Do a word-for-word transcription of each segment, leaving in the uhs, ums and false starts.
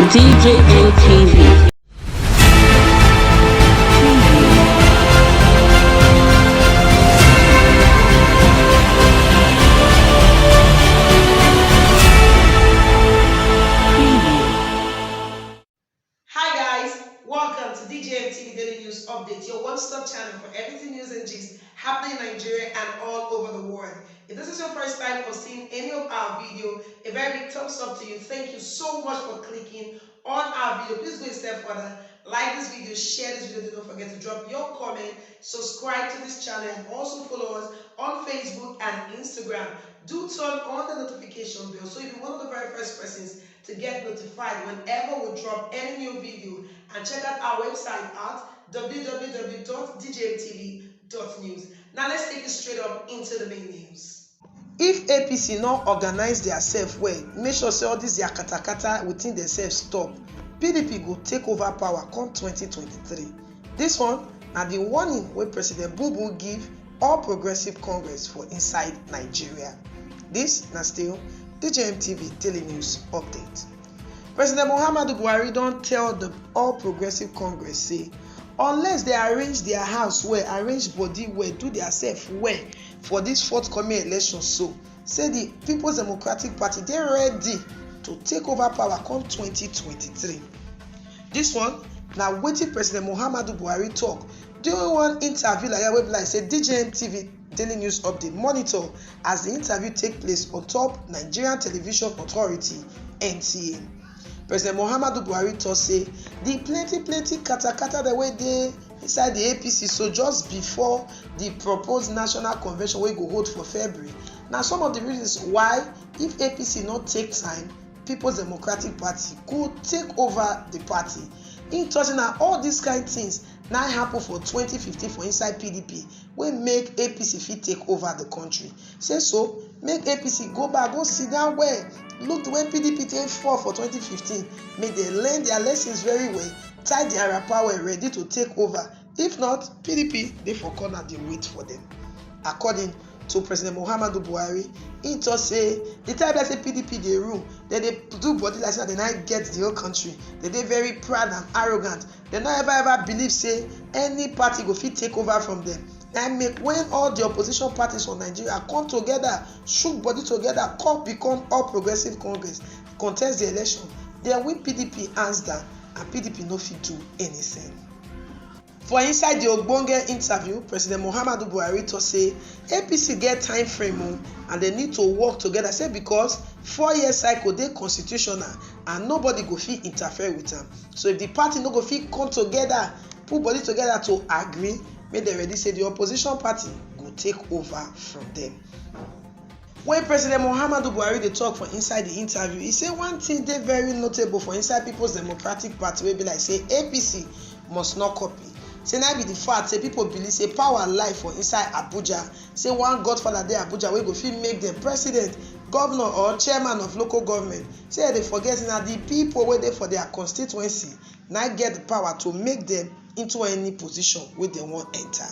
D J M T V. Hi guys, welcome to D J M T V Daily News Update, your one-stop channel for everything news and gist happening in Nigeria and all over the world. If this is your first time of seeing any of our video, a very big thumbs up to you. Thank you so much for clicking on our video. Please go a step further. Like this video, share this video. Don't forget to drop your comment, subscribe to this channel, and also follow us on Facebook and Instagram. Do turn on the notification bell so you'll be one of the very first persons to get notified whenever we drop any new video. And check out our website at www.djmtv.news. Now let's take it straight up into the main news. If A P C no organize theirself well, make sure say all this their katakata within themselves stop. P D P go take over power come twenty twenty-three. This one na the warning wey President Bubu give All Progressive Congress for inside Nigeria. This na still D J M T V Daily News Update. President Muhammadu Buhari don tell the All Progressive Congress say unless they arrange their house well, arrange body well, do their self well for this forthcoming election, so say the People's Democratic Party dey ready to take over power come twenty twenty-three. This one na wetin President Muhammadu Buhari talk during one interview like that wey be like say D J M T V Daily News Update monitor as the interview take place on top Nigerian Television Authority, N T A. President Muhammadu Buhari talk say the plenty plenty katakata dem wey dey inside the A P C so just before the proposed national convention wey go hold for February na some of the reasons why if A P C no take time, People's Democratic Party go take over the party. Im talk say na all these kind things na happen for twenty fifteen for inside P D P wey make A P C fit take over the country. Say so make A P C go back, go sit down well, look the way P D P take fall for twenty fifteen, make dem learn their lessons very well, tie their wrapper well, ready to take over. If not, P D P dey for corner dey wait for them. According to President Muhammadu Buhari, he talk say the time that say P D P dey rule, dem dey do body like say na dem na get the whole country. Dem dey very proud and arrogant. Dem no ever ever believe say any party go fit take over from them. Na im make when all the opposition parties for Nigeria come together, shook body together, come become All Progressive Congress, contest the election, dem win P D P hands down, and P D P no fit do anything. For inside the ogbonge interview, President Muhammadu Buhari talk say A P C get time frame o, and dem need to work together. Say because four-year cycle dey constitutional and nobody go fit interfere with am. So if the party no go fit come together, put body together to agree, make dem ready say the opposition party go take over from them. When President Muhammadu Buhari dey talk for inside the interview, he say one thing dey very notable for inside People's Democratic Party wey be like say A P C must not copy. Say na be the fact say people believe say power lie for inside Abuja. Say one godfather dey Abuja wey go fit make them president, governor or chairman of local government. Say dem dey forget say na the people wey dey for their constituency na get the power to make them into any position wey dem wan enter.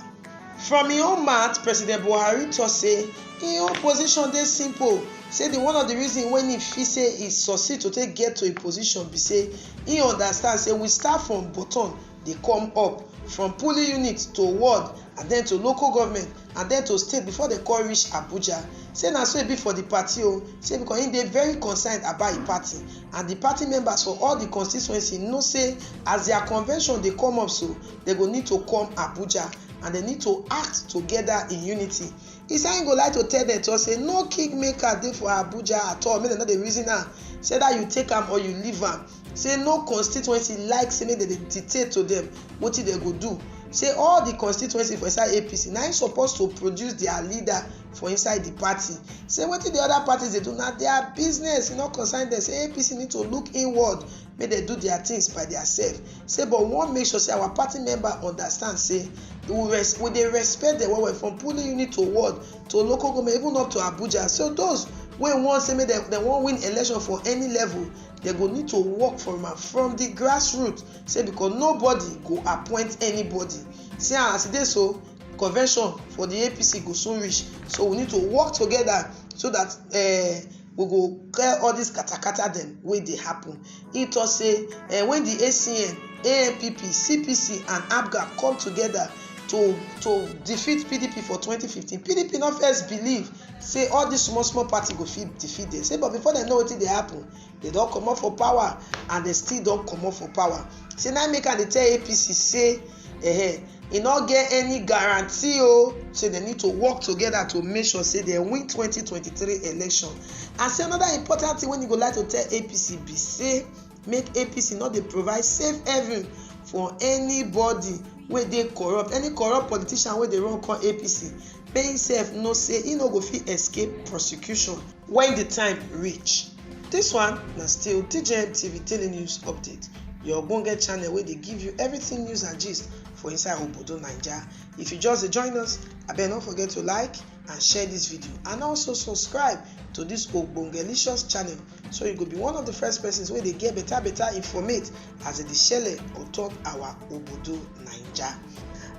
From im own mouth, President Buhari talk say im own position dey simple. Say the one of the reason wey im fit say e succeed to take get to a position be say im understand say we start from bottom dey come up, from polling unit to ward and then to local government and then to state before dem come reach Abuja. Say na so e be for the party o. Say because im dey very concerned about im party and the party members for all the constituency know say as their convention dey come up so, dem go need to come Abuja and dem need to act together in unity. He say im go like to tell dem to say no kingmaker dey for Abuja at all, make dem no dey reason am. Say that you take am or you leave am. Say no constituency like say make dem dey dictate to dem wetin dem go do. Say all the constituency for inside A P C na im suppose to produce their leader for inside the party. Say wetin the other parties dey do na their business, e no concern dem. Say A P C need to look inward, make dem do their things by theirself. Say but we wan make sure say our party member understand say we res we dey respect dem well well, from polling unit to ward to local government, even up to Abuja. So those wey wan say make dem dem wan win election for any level, dem go need to work for am from the grassroots. Say because nobody go appoint anybody. Say as e dey so, convention for the A P C go soon reach, so we need to work together so that uh, we go get all dis katakata dem wey dey happen. He talk say, eh, when the A C N, A N P P, C P C and APGA come together to to defeat P D P for twenty fifteen, P D P no first believe say all dis small small party go fit defeat dem. Say but before dem know wetin dey happen, dem don comot for power and dem still don comot for power. Say na im make am dey tell A P C say, eh, e no get any guarantee o, say dem need to work together to make sure say dem win twenty twenty-three election. And say another important thing wey e go like to tell A P C be say make A P C no dey provide safe haven for anybody wey dey corrupt. Any corrupt politician wey dey run come A P C, make himself know say he no go fit escape prosecution when the time reach. This one na still T J M T V Daily News Update, your ogbonge channel wey dey give you everything news and gist for inside obodo Naija. If you just dey join us, abeg no forget to like and share this video, and also subscribe to this Ogbongelicious channel, so you go be one of the first persons wey dey get better better informate as e dey shele on top our obodo Naija.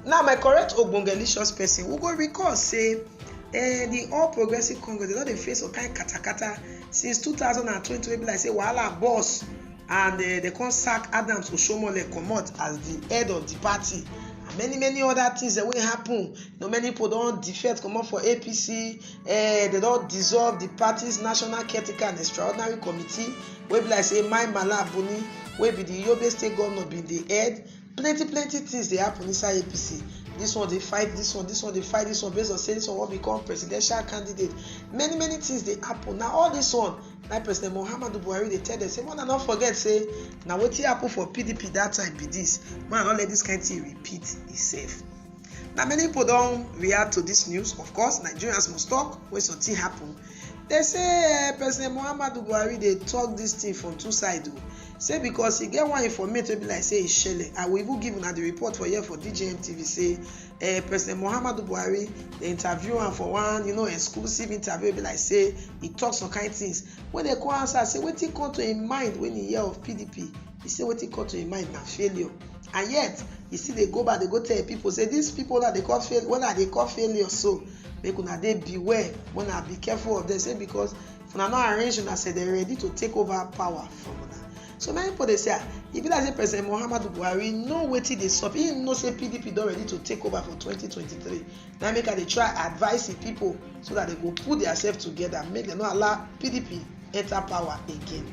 Now, my correct Ogbongelicious person, we go recall say, eh, the All Progressive Congress, dem don dey face some kind katakata since two thousand and twenty, wey be like say wahala burst and, eh, dem come sack Adams Oshiomhole comot as the head of the party. And many many other things dem wey happen. You know, many people don defect comot for A P C, eh, dem don dissolve the party's National Caretaker and Extraordinary Committee, wey be like say Mai Mala Buni, wey be the Yobe State governor, bin dey head. Plenty plenty things dey happen inside A P C. This one dey fight this one, this one dey fight this one, based on say this one wan become presidential candidate. Many many things dey happen. Na all this one na President Muhammadu Buhari dey tell dem say, make una no forget say na wetin happen for P D P that time be this. Make una no let this kind thing repeat itself. Na many people don react to this news. Of course, Nigerians must talk when something happen. Dem say, eh, President Muhammadu Buhari dey talk this thing from two side o. Say because e get one informate wey be like say e shele. I will even give una the report for here for D J M T V, say, eh, President Muhammadu Buhari, dem interview am for one, you know, exclusive interview, be like say e talk some kind things. When dem come answer say wetin come to im mind when e hear of P D P, e say wetin come to im mind na failure. And yet e still dey go back dey go tell people say these people that dey call fail, wey I dey call failure so, make una dey beware, make una be careful of them. Say because if una no arrange una sef, dem ready to take over power from una. So many people dey say, ah, e be like say President Muhammadu Buhari know wetin dey sup. He know say P D P don ready to take over for twenty twenty-three. Na make I dey try advise the people so that they go put themselves together, make dem no allow P D P enter power again.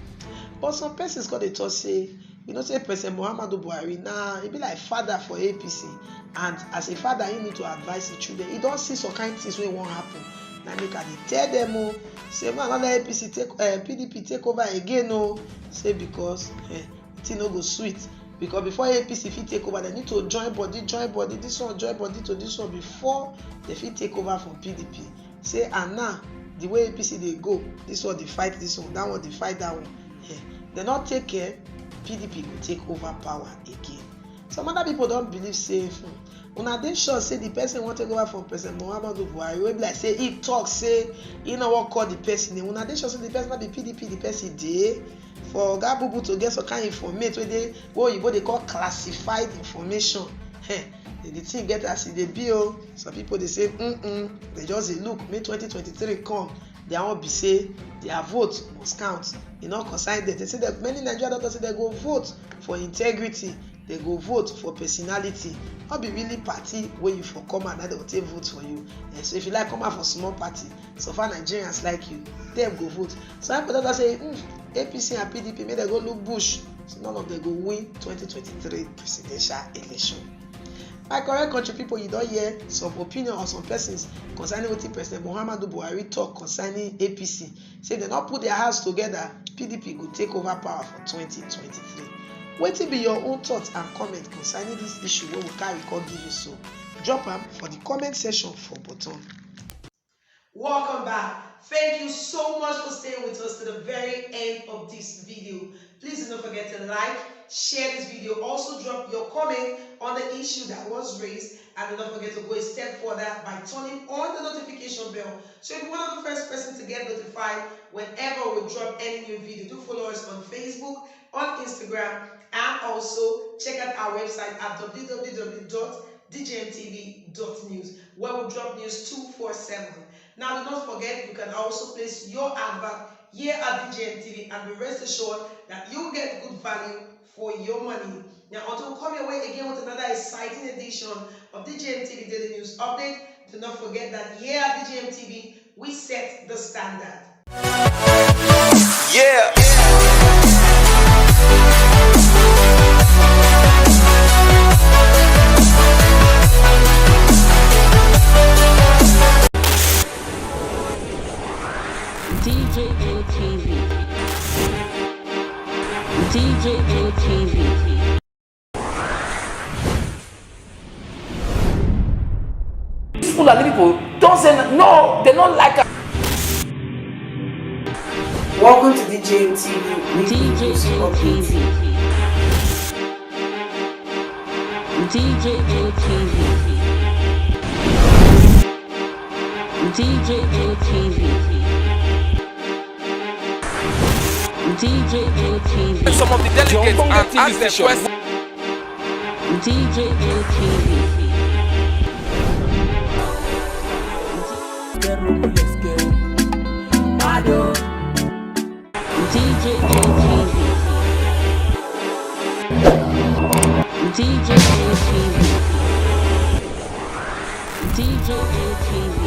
But some persons come dey talk say, you know say President Muhammadu Buhari na e be like father for A P C, and as a father, he need to advise his children. He don see some kind things wey wan happen. Na make I dey tell them o, say make una no let A P C take, eh, P D P take over again o. Say because, eh, thing no go sweet. Because before A P C fit take over, dem need to join body, join body, this one join body to this one before dem fit take over from P D P. Say, and now, the way A P C dey go, this one dey fight this one, that one dey fight that one. Eh, dem no take care, P D P go take over power again. Some other people don believe say, hmm, una dey sure say the person wey take over from President Muhammadu Buhari, wey be like say he talk say he no wan call the person name, una dey sure say the person no be P D P the person dey? For Oga Bubu to get some kind informate wey dey, wey oyibo dey call classified information, eh, the thing get as e dey be o. Some people dey say, mm-mm, dem just dey look, make twenty twenty-three come, their own be say their vote must count. E no concern them. Dem say that many Nigerians don talk say dem go vote for integrity, dem go vote for personality. No be really party wey you for come out na dem go take vote for you. Eh, so if you like come out for small party, so far Nigerians like you, dem go vote. So I put out say, hmm, A P C and P D P, make dem go look bush. So none of them go win twenty twenty-three presidential election. My correct country people, you don hear some opinion of some persons concerning wetin President Muhammadu Buhari talk concerning A P C. Say if dem no put their house together, P D P go take over power for twenty twenty-three. Wetin be your own thoughts and comment concerning this issue wey we carry come give you so? Drop am for the comment section for bottom. Welcome back. Thank you so much for staying with us to the very end of this video. Please do not forget to like, share this video. Also drop your comment on the issue that was raised. And do not forget to go a step further by turning on the notification bell, so you'll be one of the first person to get notified whenever we drop any new video. Do follow us on Facebook, on Instagram, and also check out our website at w w w dot d j m t v dot news, where we drop news two four seven. Now, do not forget, you can also place your advert here at D J M T V, and be rest assured that you get good value for your money. Now, until we come your way again with another exciting edition of D J M T V Daily News Update, do not forget that here at D J M T V, we set the standard. Yeah. D J N T V. D J N T V. These Fulani people don't say n- no, they don't like us. Welcome to D J N T V. D J N T V. D J N T V. D J N T V. D J N T V. Some of the delegates and ask them questions. D J N T V. D J N T V. D J N T V. D J N T V.